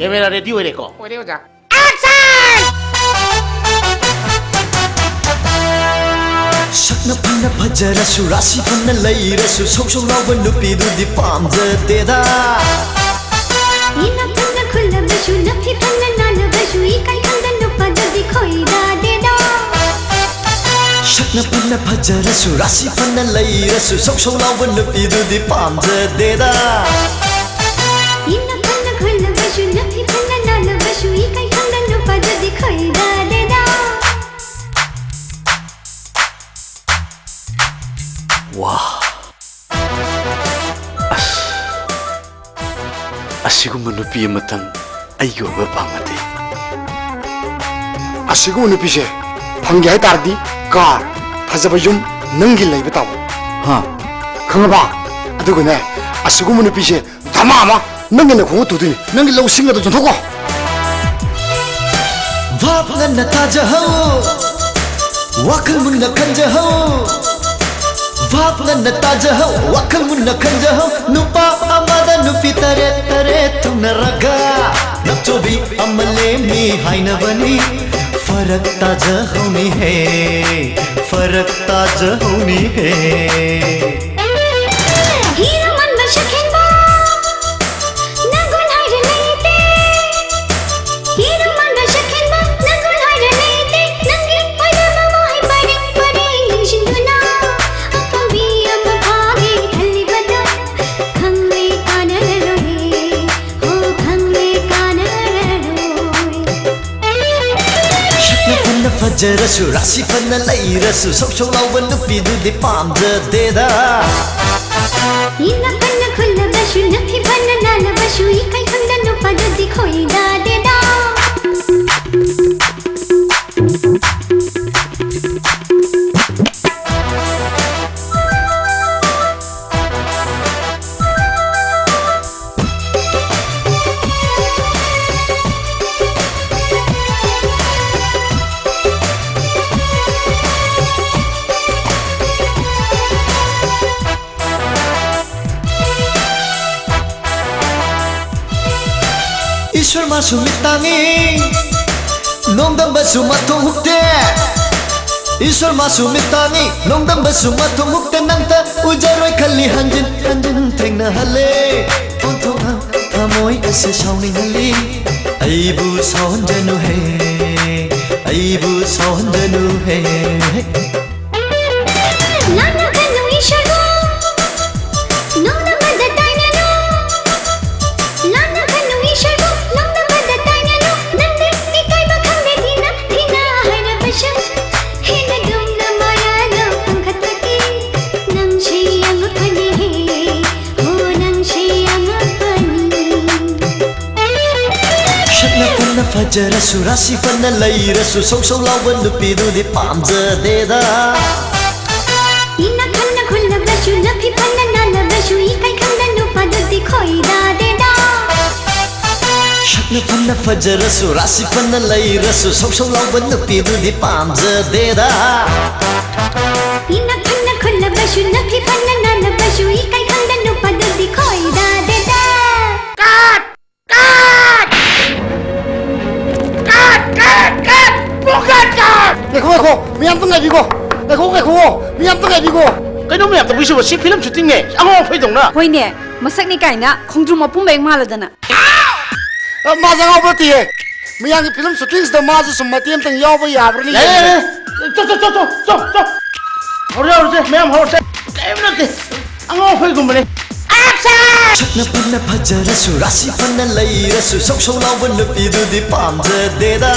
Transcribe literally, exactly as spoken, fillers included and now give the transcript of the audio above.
Camera ready ꯑꯣꯏꯔꯦꯀꯣ? ꯑꯣꯏꯔꯦ, ꯑꯣꯖꯥ꯫ ꯁꯛꯅ ꯐꯅ ꯐꯖꯔꯁꯨ, ꯔꯥꯁꯤ ꯐꯅ ꯂꯩꯔꯁꯨ, ꯁꯧ ꯁꯧ ꯂꯥꯎꯕ ꯅꯨꯄꯤꯗꯨꯗꯤ ꯄꯥꯝꯖꯗꯦꯗ꯫ ꯏꯅ ꯐꯅ ꯈꯨꯜꯂꯕꯁꯨ, ꯅꯐꯤ ꯐꯅ ꯅꯥꯜꯂꯕꯁꯨ, ꯏꯀꯥꯏ ꯈꯪꯗ ꯅꯨꯄꯥꯗꯨꯗꯤ ꯈꯣꯏꯗꯥꯗꯦꯗ꯫ ꯁꯛꯅ ꯐꯅ ꯐꯖꯔꯁꯨ, ꯔꯥꯁꯤ ꯐꯅ ꯂꯩꯔꯁꯨ, ꯁꯧ ꯁꯧ ꯂꯥꯎꯕ ꯅꯨꯄꯤꯗꯨꯗꯤ ꯄꯥꯝꯖꯗꯦꯗ꯫ ꯏꯅ ꯐꯅ ꯈꯨꯜꯂꯕꯁꯨ, ꯅꯐꯤ ꯐꯅ ꯅꯥꯜꯂꯕꯁꯨ, ꯏꯀꯥꯏ ꯈꯪꯗ ꯅꯨꯄꯥꯗꯨꯗꯤ ꯈꯣꯏꯗꯥꯗꯦꯗ꯫ ꯋꯥ꯫ ꯑꯁ, ꯑꯁꯤꯒꯨꯝꯕ ꯅꯨꯄꯤ ꯑꯃꯇꯪ ꯑꯩꯒꯤ ꯑꯣꯏꯕ ꯄꯥꯝꯃꯗꯤ꯫ ꯑꯁꯤꯒꯨꯝꯕ ꯅꯨꯄꯤꯁꯦ ꯐꯪꯒꯦ ꯍꯥꯏ ꯇꯥꯔꯗꯤ, ꯀꯥꯔ, ꯐꯖꯕ ꯌꯨꯝ ꯅꯪꯒꯤ ꯂꯩꯕ ꯇꯥꯕ꯫ ꯍꯥ? ꯈꯪꯉꯕ? ꯑꯗꯨꯒꯅꯦ, ꯑꯁꯤꯒꯨꯝꯕ ꯅꯨꯄꯤꯁꯦ ꯙꯃꯥ ꯑꯃ ꯅꯪꯒꯤ ꯅꯈꯣꯡꯗ ꯇꯨꯗꯣꯏꯅꯤ, ꯅꯪꯒꯤ ꯂꯧꯁꯤꯡ ꯑꯗꯨ ꯆꯨꯝꯊꯣꯛꯀꯣ꯫ ꯚꯥꯞ ꯉꯟꯅ ꯇꯥꯖꯍꯧ, ꯋꯥꯈꯜ ꯃꯨꯟꯅ ꯈꯟꯖꯍꯧ꯫ ꯚꯥꯞ ꯉꯟꯅ ꯇꯥꯖꯍꯧ, ꯋꯥꯈꯜ ꯃꯨꯟꯅ ꯈꯟꯖꯍꯧ꯫ ꯅꯨꯄꯥ ꯑꯃꯗ ꯅꯨꯄꯤ ꯇꯔꯦꯠ ꯇꯔꯦꯠ ꯊꯨꯡꯅꯔꯒ ꯅꯞꯆꯣꯕꯤ ꯑꯃ ꯂꯦꯝꯃꯤ ꯍꯥꯏꯅꯕꯅꯤ꯫ ꯐꯔꯛ ꯇꯥꯖꯍꯧꯅꯤ ꯍꯦ, ꯐꯔꯛ ꯇꯥꯖꯍꯧꯅꯤ ꯍꯦ꯫ ꯍꯤꯔꯣ ꯃꯥꯟꯕ ꯁꯛꯍꯦꯟꯕ ꯅꯒꯨꯟ ꯍꯥꯏꯔ ꯂꯩꯇꯦ꯫ ꯍꯤꯔꯣ ꯃꯥꯟꯕ ꯁꯛꯍꯦꯟꯕ ꯅꯒꯨꯟ ꯍꯥꯏꯔ ꯂꯩꯇꯦ꯫ ꯅꯪꯒꯤ ꯑꯣꯏꯖꯕ ꯋꯥꯍꯩ ꯄꯔꯦꯡ ꯄꯔꯦꯡ ꯅꯤꯡꯁꯤꯡꯗꯨꯅ ꯑꯄꯥꯝꯕꯤ ꯑꯃ ꯐꯥꯒꯦ ꯈꯜꯂꯤꯕꯗꯣ ꯈꯪꯂꯦ ꯀꯥꯟꯅꯔꯔꯣꯏ꯫ ꯍꯣ ꯈꯪꯂꯦ ꯀꯥꯟꯅꯔꯔꯣꯏ꯫ ꯁꯛꯅ ꯐꯅ ꯐꯖꯔꯁꯨ, ꯔꯥꯁꯤ ꯐꯅ ꯂꯩꯔꯁꯨ, ꯁꯧ ꯁꯧ ꯂꯥꯎꯕ ꯅꯨꯄꯤꯗꯨꯗꯤ ꯄꯥꯝꯖꯗꯦꯗ꯫ ꯏꯅ ꯐꯅ ꯈꯨꯜꯂꯕꯁꯨ, ꯅꯐꯤ ꯐꯅ ꯅꯥꯜꯂꯕꯁꯨ, ꯏꯀꯥꯏ ꯈꯪꯗ ꯅꯨꯄꯥꯗꯨꯗꯤ ꯈꯣꯏꯗꯥꯗꯦꯗ꯫ ईश्वर मासु मितांगी नोंदम बसु मथों हुक्ते। ईश्वर मासु मितांगी नोंदम बसु मथों हुक्ते। नंता उजर रोय खली हंजिन हंजिन थेंगना हले। ओंथोंगा थमोई असे साउनी हली। अईबु साउंजनु है, अईबु साउंजनु है। ꯂꯥꯟꯅ ꯈꯟꯅꯨ ꯏꯁꯣꯔꯕꯨ, ꯅꯣꯡꯗꯝꯕꯗ ꯇꯥꯏꯅꯅꯨ꯫ ꯂꯥꯟꯅ ꯈꯟꯅꯨ ꯏꯁꯣꯔꯕꯨ, ꯅꯣꯡꯗꯝꯕꯗ ꯇꯥꯏꯅꯅꯨ꯫ ꯅꯪꯗꯤ ꯏꯀꯥꯏꯕ ꯈꯪꯗꯦ, ꯊꯤꯅ, ꯊꯤꯅ ꯍꯥꯏꯔꯕꯁꯨ꯫ ꯍꯦꯟꯅ ꯊꯨꯝꯅ ꯃꯔꯥꯅ ꯄꯨꯡꯈꯠꯄꯒꯤ ꯅꯪꯁꯤ ꯑꯉꯛꯄꯅꯤꯍꯦ꯫ ꯍꯣ, ꯅꯪꯁꯤ ꯑꯉꯛꯄꯅꯤ꯫ ꯁꯛꯅ ꯐꯅ ꯐꯖꯔꯁꯨ, ꯔꯥꯁꯤ ꯐꯅ ꯂꯩꯔꯁꯨ, ꯁꯧ ꯁꯧ ꯂꯥꯎꯕ ꯅꯨꯄꯤꯗꯨꯗꯤ ꯄꯥꯝꯖꯗꯦꯗ꯫ ꯏꯅꯥꯛ ꯈꯨꯟꯅ ꯈꯨꯜꯂꯕꯁꯨ, ꯅꯐꯤ ꯐꯅ ꯅꯥꯜꯂꯕꯁꯨ, ꯏꯀꯥꯏ ꯈꯪꯗ ꯅꯨꯄꯥꯗꯨꯗꯤ ꯈꯣꯏꯗꯥꯗꯦꯗ꯫ ꯁꯛꯅ ꯐꯅ ꯐꯖꯔꯁꯨ, ꯔꯥꯁꯤ ꯐꯅ ꯂꯩꯔꯁꯨ, ꯁꯧ ꯁꯧ ꯂꯥꯎꯕ ꯅꯨꯄꯤꯗꯨꯗꯤ ꯄꯥꯝꯖꯗꯦꯗ꯫ ꯏꯅꯥꯛ ꯈꯨꯟꯅ ꯈꯨꯜꯂꯕꯁꯨ, ꯅꯐꯤ ꯐꯅ ꯅꯥꯜꯂꯕꯁꯨ, ꯏꯀꯥꯏ ꯈꯪꯗ ꯅꯨꯄꯥꯗꯨꯗꯤ ꯈꯣꯏꯗꯥꯗꯦꯗ꯫ ꯀꯥꯠ! ꯀꯥꯠ! ꯀꯥꯠ! ꯀꯥꯠ! ꯀꯥꯠ! ꯄꯨꯡ ꯀꯥꯠ! ꯀꯥꯠ! ꯉꯥꯏꯈꯣ, ꯉꯥꯏꯈꯣ! ꯃꯤ ꯑꯝꯇ ꯉꯥꯏꯕꯤꯈꯣ! ꯉꯥꯏꯈꯣ, ꯉꯥꯏꯈꯣ! ꯃꯤ ꯑꯝꯇ ꯉꯥꯏꯕꯤꯈꯣ! ꯀꯩꯅꯣ ꯃꯌꯥꯝ ꯇꯧꯕꯤꯁꯤꯕꯣ? ꯁꯤ ꯐꯤꯂꯝ ꯁꯨꯇꯤꯡꯅꯦ, ꯑꯉꯥꯎ ꯑꯐꯩꯗꯧꯅ꯫ ꯍꯣꯏꯅꯦ, ꯃꯁꯛꯅꯤ ꯀꯥꯏꯅ ꯈꯣꯡꯗ꯭ꯔꯨꯝ ꯑꯄꯨꯝꯕ ꯍꯦꯛ ꯃꯥꯜꯂꯗꯅ꯫ ꯑ, ꯃꯥꯁꯦ ꯑꯉꯥꯎꯕ ꯅꯠꯇꯦꯍꯦ꯫ ꯃꯌꯥꯝꯒꯤ ꯐꯤꯂꯝ ꯁꯨꯇꯤꯡꯁꯤꯗ ꯃꯥꯁꯨ ꯁꯨꯝ ꯃꯇꯦꯛ ꯑꯃꯇꯪ ꯌꯥꯎꯕ ꯌꯥꯕ꯭ꯔꯅꯦ? ꯌꯥꯔꯦ, ꯌꯥꯔꯦ, ꯌꯦꯡꯕꯅꯦ꯫ ꯌꯥꯔꯦ꯫ ꯆꯣ, ꯆꯣ, ꯆꯣ, ꯆꯣ, ꯆꯣ, ꯆꯣ꯫ ꯍꯧꯔꯁꯦ, ꯍꯧꯔꯁꯦ, ꯃꯌꯥꯝ ꯍꯧꯔꯁꯦ꯫ ꯀꯔꯤꯝ ꯅꯠꯇꯦ꯫ ꯑꯉꯥꯎ ꯑꯐꯩꯒꯨꯝꯕꯅꯦ꯫ Action! ꯁꯛꯅ ꯐꯅ ꯐꯖꯔꯁꯨ, ꯔꯥꯁꯤ ꯐꯅ ꯂꯩꯔꯁꯨ, ꯁꯧ ꯁꯧ ꯂꯥꯎꯕ ꯅꯨꯄꯤꯗꯨꯗꯤ ꯄꯥꯝꯖꯗꯦꯗ꯫